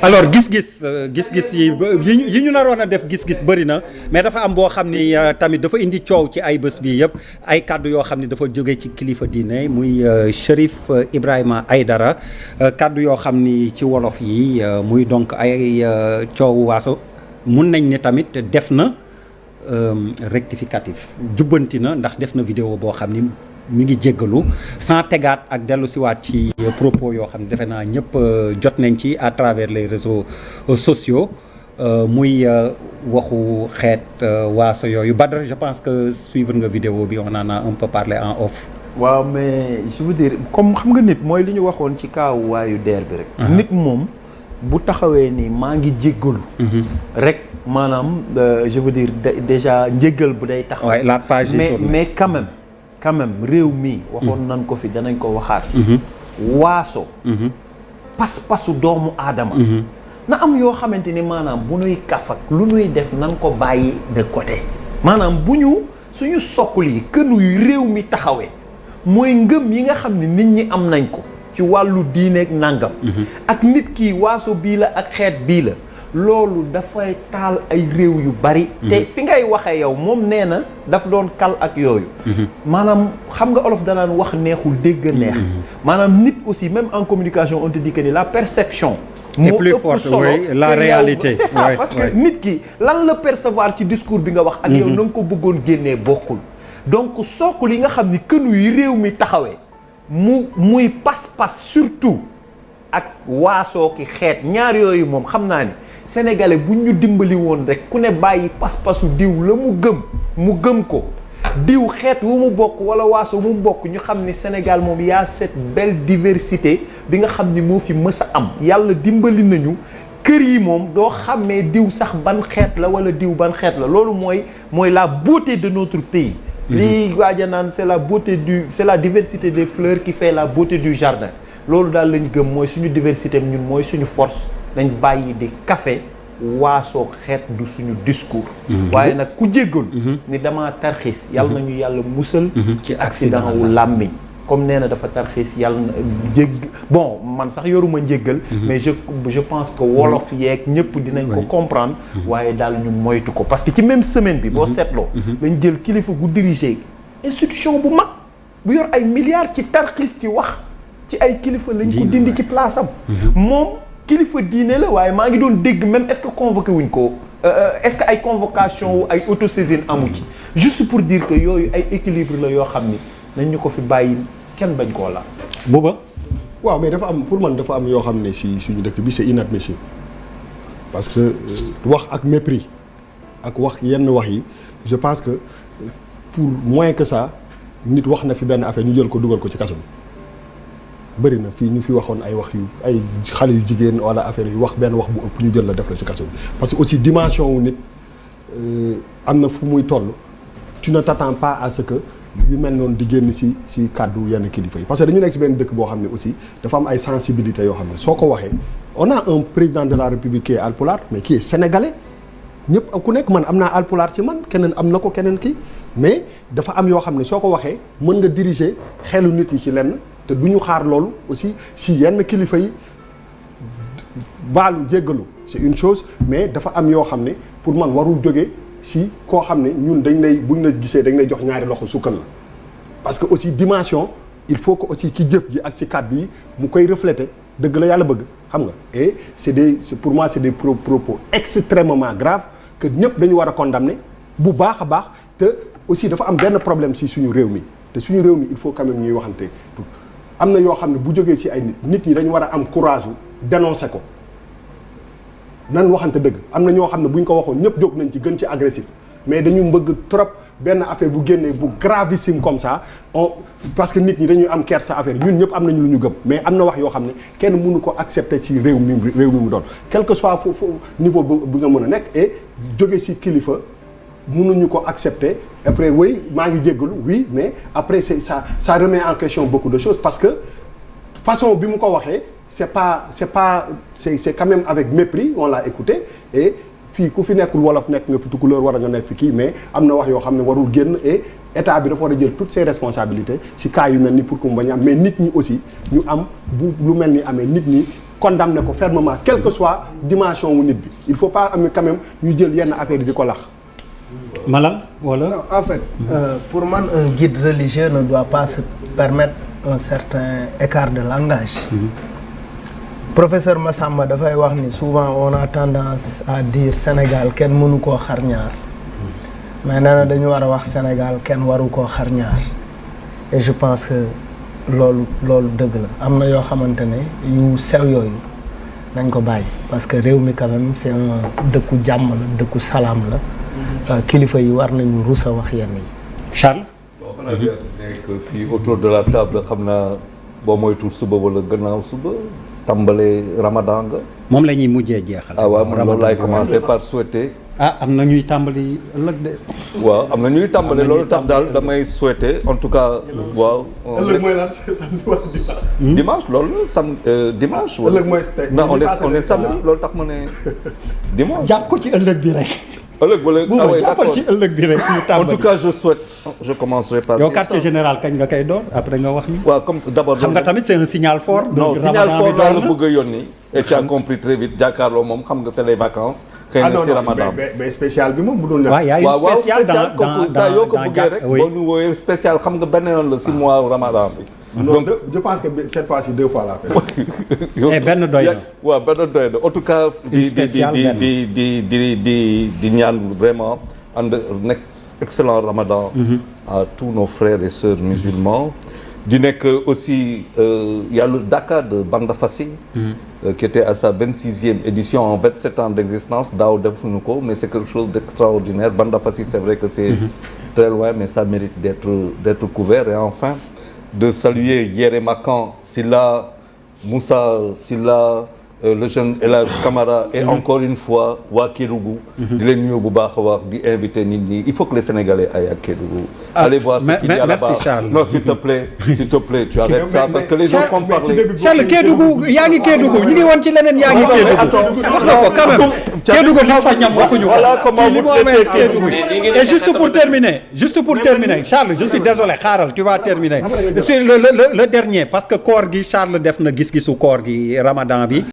alors gis-gis yi ñu naroon a def gis-gis bëri na mais dafa am boo xam ni tamit dafa indi coow ci ay bés bi yëpp ay kàddu yoo xam ni dafa jóge ci kilifa diine muy Cherif Ibrahima Aïdara kàddu yoo xam ni ci wolof yi muy donc ay coow waaso mun nañ ne tamit def na rectificatif jubbanti na ndax def na vidéo boo xam ni mi ngi jéggalu sans tegaat ak dellu siwaat ci propos yoo xam ne defe naa ñëpp jot nañ ci à travers les réseaux sociaux muy waxu xeet waaso yooyu Badara je pense que suivre nga vidéo bi on en a un peu parlé en off. waaw mais je veux dire comme xam nga nit mooy li ñu waxoon ci kaawu waayu deer bi rek. nit moom bu taxawee ni maa ngi jéggalu. rek maanaam je veux dire déjà njéggal bu day taxaw. la page mais quand même réew mi waxoon nañ ko fi danañ ko waxaat waaso pas-pasu doomu aadama na am yoo xamante ni maanaam bu nuy kaf ak lu nuy def nan ko bàyyi de côté maanaam bu ñu suñu sokkul yi kënuy réew mi taxawee mooy ngëm yi nga xam ne nit ñi am nañ ko ci wàllu diineeg nàngam ak nit kii waaso bii la ak xeet bii la loolu dafay taal ay réew yu bari te fi ngay waxee yow moom nee na daf doon kal ak yooyu maanaam xam nga olof danaan wax neexul dégg neex maanaam nit aussi même en communication on te dit que ni la perception est plus forte, oui, la réalité c'est ça parce que nit ki lan la percevoir ci discours bi nga wax ak yow na nga ko bëggoon génnee bokkul donc sookul yi nga xam ni kënu yi réew mi taxawee muy pas-pas surtout ak waasoo ki xeet ñaar yooyu moom xam naa ni sénégalais bu ñu dimbali woon rek ku ne bàyyi pas-pasu diw la mu gëm ko diw xeet wu mu bokk wala waaso mu bokk ñu xam ni Sénégal moom y a cette belle diversité bi nga xam ni moo fi mës a am yàlla dimbali nañu kër yi moom doo xàmmee diw sax ban xeet la wala diw ban xeet la loolu mooy la beauté de notre pays lii waaja naan c'est la diversité des fleurs qui fait la beauté du jardin loolu daal lañ gëm mooy suñu diversité ñun mooy suñu force dañ bàyyi di café waasoo xeet du suñu discours waaye nag ku jéggalu ni dama tarxiis yàlla nañu yàlla musal ci accident wu làmmiñ comme nee na dafa tarxiis yàlla na bon man sax yoruma njéggal mais je pense que wolof yeeg ñëpp dinañ ko comprendre waaye daal ñu moytu ko parce que ci même semaine bi boo seetloo dañ jël kilifa gu diriger institution bu mag bu yor ay milliards ci tarxiis ci wax ci ay kilifa lañ ko dindi ci place am moom kilifa diine la waaye maa ngi doon dégg même est-ce que convoqué wuñ ko est-ce que ay convocation wu ay autosaisine amu ci juste pour dire que yooyu ay équilibre la yoo xam ni nañ ñu ko fi bàyyi kenn bañ koo la booba waaw mais dafa am pour man dafa am yoo xam ne si suñu dëkk bi c'est inadmissible parce que wax ak mépris ak wax yenn wax yi je pense que pour moins que ça nit wax na fi benn affaire ñu jël ko dugal ko ci kaso bi bëri na fii ñu fi waxoon ay wax yu ay xale yu jigéen wala affaire yu wax benn wax bu ëpp ñu jël la def la ci kaso bi parce que aussi dimension wu nit am na fu muy toll tu ne t'attends pas à ce que yu mel noonu di génn ci kàddu yenn kilifa yi parce que dañu nekk ci benn dëkk boo xam ne aussi dafa am ay sensibilité yoo xam ne soo ko waxee on a un président de la République qui est alpulaar mais qui est sénégalais ñëpp ku nekk man am naa alpulaar ci man keneen am na ko keneen kii mais dafa am yoo xam ne soo ko waxee mën nga diriger xelu nit yi ci lenn te du ñu xaar loolu aussi si yenn kilifa yi baalu jéggalu c'est une chose mais dafa am yoo xam ne pour man warul jóge si koo xam ne ñun dañ lay buñ la gisee dañ lay jox ñaari loxo sukkal la parce que aussi dimension il faut que aussi ci jëf ji ak ci kàddu yi mu koy refléter dëgg la yàlla bëgg xam nga et pour moi c'est des propos extrêmement graves que ñëpp dañu war a condamner bu baax a baax te aussi dafa am benn problème si suñu réew mi te suñu réew mi il faut quand même ñuy waxante am na yoo xam ne bu jógee ci ay nit ñi dañu war a am courage u dénoncer ko nan waxante dëgg am na ñoo xam ne bu ñu ko waxoon ñëpp jóg nañ ci gën ci agressif mais dañu bëgg trop benn affaire bu génnee bu gravissime comme ça parce que nit ñi dañuy am kersa affaire ñun ñëpp am nañu lu ñu gëm mais am na wax yoo xam ne kenn mënu ko accepter ci réew mi mu doon quel que soit foofu niveau bu nga mën a nekk et jóge ci kilifa mënuñu ko accepter après oui maa ngi jéggalu oui mais après c'est ça remet en question beaucoup de choses parce que façon bi mu ko waxee c'est quand même avec mépris on l'a écouté et fii ku fi nekkul wolof nekk nga fi tukulóor war a nga nekk fi kii mais am na wax yoo xam ne warul génn et état bi dafa war a jël toutes ses responsabilités ci cas yu mel ni pour que mu bañ am mais nit ñi aussi ñu am bu lu mel ni amee nit ñi condamné ko fermement quelle que soit dimension wu nit bi il faut pas am quand même ñu jël yenn affaire yi di ko lax. Malal wala. Non, en fait, pour moi, un guide religieux ne doit pas se permettre un certain écart de langage. Professeur Massamba dafay wax ni souvent on a tendance à dire Sénégal kenn mënu koo xar ñaar mais nee na dañu war a wax Sénégal kenn waru koo xar ñaar et je pense que loolu dëgg la am na yoo xamante ne yu sew yooyu nañ ko bàyyi parce que réew mi quand même c'est un dëkku jàmm la dëkku salaam la kilifa yi war nañu rus a wax yenn yi. Charles. bon xanaa di nekk fii autour de la table xam naa boo moytuwul suba wala gannaaw suba tàmbale Ramadan nga. moom la ñuy mujjee jeexal. ah waaw man loolu laay commencer par souhaiter. am na ñuy tàmbali ëllëg de. waaw am na ñuy tàmbale loolu tax daal damay souhaiter en tout cas. waaw. ëllëg mooy lan samedi wala dimanche. dimanche loolu dimanche. ëllëg mooy non on est samedi loolu tax ma ne dimanche. jàpp ko ci ëllëg bi rek. ëllëg wala ah oui jàppal d'accord ci ëllëg bi rek ñu tàmbali. en tout cas je commencerai par. yow quartier général kañ nga koy door après nga wax ñu. waaw comme d'abord. xam nga tamit c'est un signal fort. non donc signal Ramadan fort bi laa door la na. bëgg a yónni. et tu as compris très vite jàkkaarloo moom xam nga c'est les vacances. xëy na si Ramadan mais spécial bi moom bu doon. waaw y a une waaw waaw spéciale spécial kooku saa yoo ko bëggee rek. oui. boo ñu woowee spécial xam nga benn yoon la si mois Ramadan bi. non je pense que cette fois-ci 2 fois la Eh, benn doy na. waaw benn doy na en tout cas. spécial di ñaan vraiment un excellent Ramadan. à tous nos frères et sœurs musulmans. di nekk aussi y a le Dakar de Banda Fassi. qui était à sa 26e édition en 27 ans d'existence daaw defuñu ko mais c'est quelque chose d'extraordinaire Banda Fassi c'est vrai que c'est très loin mais ça mérite d'être couvert et enfin de saluer Yéré Makan Silla Moussa Silla le jeune El Hadj Camara et encore une fois waa Kédougou di leen nuyu bu baax a wax di inviter nit ñi il faut que les Sénégalais aillent à Kédougou allez voir ce qu'il y a là-bas non s'il te plaît tu arrêtes ça parce que les gens comptent parler Charles Kédougou yaa ngi Kédougou ñu ngi woon ci leneen yaa ngi Kédougou wax na ko quand même Kédougou li fa ñam waxuñu ko voilà comment li mu amee Kédougou et juste pour terminer Charles je suis désolé xaaral tu vas terminer c'est le dernier parce que koor gi Charles def na gis-gisu koor gi Ramadan bi